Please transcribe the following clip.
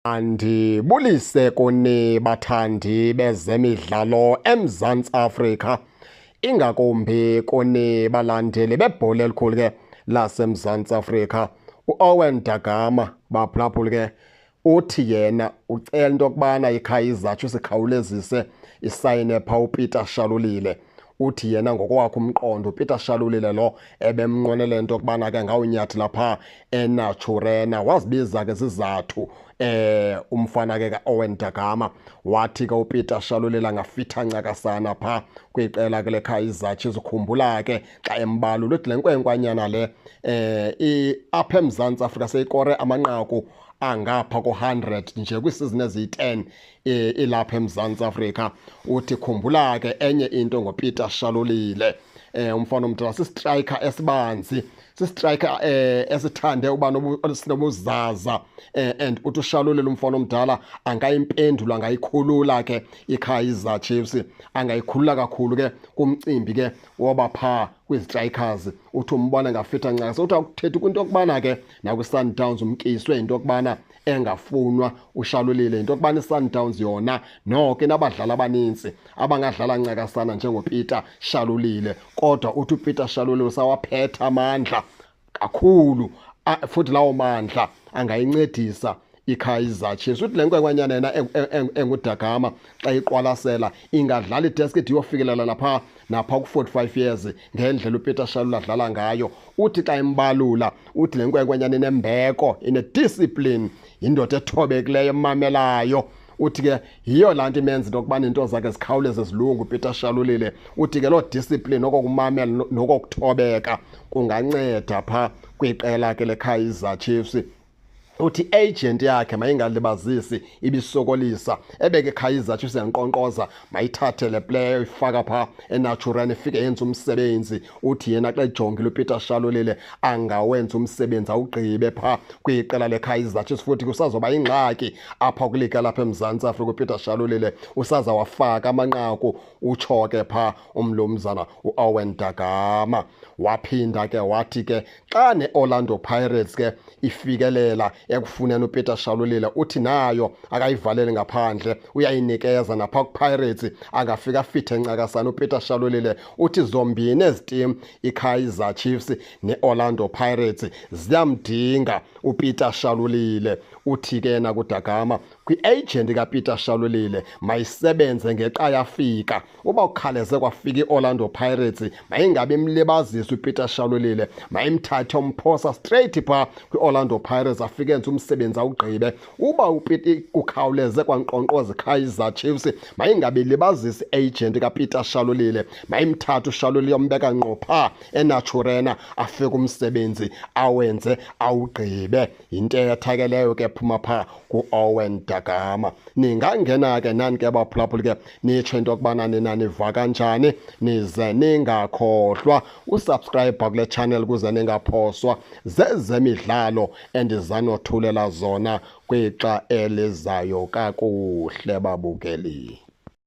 Mandibulise kuni bathandi bezemidlalo eMzantsi Afrika, ingakumbi kuni balandeli bebhola elikhulu ke laseMzantsi Afrika. UOwen Da Gama baphulaphuli ke uthi yena ucela into yokubana iKaizer Chiefs ikhawulezise isayine pha uPeter Shalulile. Uthi yena ngokwakhe umqondo uPeter Shalulile lo ebemnqwenele into yokubana ke ngawunyathela pha eNaturena. Wazibiza ke zizathu umfana ke kaOwen Da Gama, wathi ke uPeter Shalulile angafitha ncakasana pha kwiqela ke leKaizer Chiefs. Ukhumbula ke xa embalula uthi le nkwenkwanyana le apha eMzantsi Afrika seyikore amanqaku angapha ko-100 nje kwiisizini eziyi-10 ilapha eMzantsi Afrika. Uthi khumbula ke enye into ngoPeter Shalulile, umfana omdala sistriker esibanzi, sistriker esithande uba sinobuzaza, and uthi uShalulile umfana omdala angayimpendulo, angayikhulula ke iKaizer Chiefs, angayikhulula kakhulu ke kumcimbi ke woba pha kwizistrikers. Uthi umbona ngafitha ncakasa. Uthi akuthethi kwinto yokubana ke nakwi-Sundowns umkiswe into yokubana engafunwa uShalulile, into yokubana i-Sundowns yona noko inabadlali abanintsi abangadlala ncakasana njengoPeter Shalulile, kodwa uthi uPeter Shalulile usawaphetha amandla kakhulu, futhi lawo mandla angayincedisa iKaizer Chiefs. Uthi le nkwenkwanyana yena enguDa Gama xa iqwalasela ingadlala idesk ide iyofikelela lapha napha ku-45 years ngendlela uPeter Shalulile adlala ngayo. Uthi xa embalula uthi le nkwenkwanyana inembeko, ine-discipline, yindoda ethobekileyo emamelayo. Uthi ke yiyo laa nto imenza into yokubana iinto zakhe zikhawuleze zilunge uPeter Shalulile. Uthi ke loo discipline nokokumamela nokokuthobeka kunganceda pha kwiqela ke leKaizer Chiefs. Uthi agent yakhe mayingalibazisi, ibisokolisa ebeke Kaizer Chiefs yankqonkqoza, mayithathe le player ifaka pha eNaturena ifike yenze umsebenzi. Uthi yena xa ejongile uPeter Shalulile angawenza umsebenzi awugqibe pha kwiqela leKaizer Chiefs, futhi kusazoba ingxaki apha kwiliga lapha eMzantsi Afrika. uPeter Shalulile usazawafaka amanqaku, utsho ke pha umlumzana uOwen Da Gama. Waphinda ke wathi ke xa neOrlando Pirates ke ifikelela ekufuneni uPeter Shalulile, uthi nayo akayivaleli ngaphandle, uyayinikeza napha kuPirates, angafika afithe ncakasana uPeter Shalulile. Uthi zombini ezi team, iKaizer Chiefs neOrlando Pirates, ziyamdinga uPeter Shalulile. Uthi ke yena kuDa Gama kwi-agent kaPeter Shalulile mayisebenze ngexa yafika, uba ukhaleze kwafika iOrlando Pirates mayingabi imlibazisa uPeter Shalulile, mayimthathe umphosa straight pha kwiOrlando Pirates afike enze umsebenzi awugqibe. Uba kukhawuleze kwankqonkqoza iKaizer Chiefs mayingabi libazisa i-agent kaPeter Shalulile, mayimthathe uShalulile yombeka ngqo pha eNaturena afike umsebenzi awenze awugqibe. Yintetha ke leyo ke phuma pha ku-Owen Da Gama. Ningangena ke nani ke baphulaphuli ke nitsho into yokubana nina niva kanjani, nize ningakhohlwa usubscribe kule channel kuze ningaphoswa zezemidlalo endizanothulela zona kwixa elizayo. Kakuhle babukeli.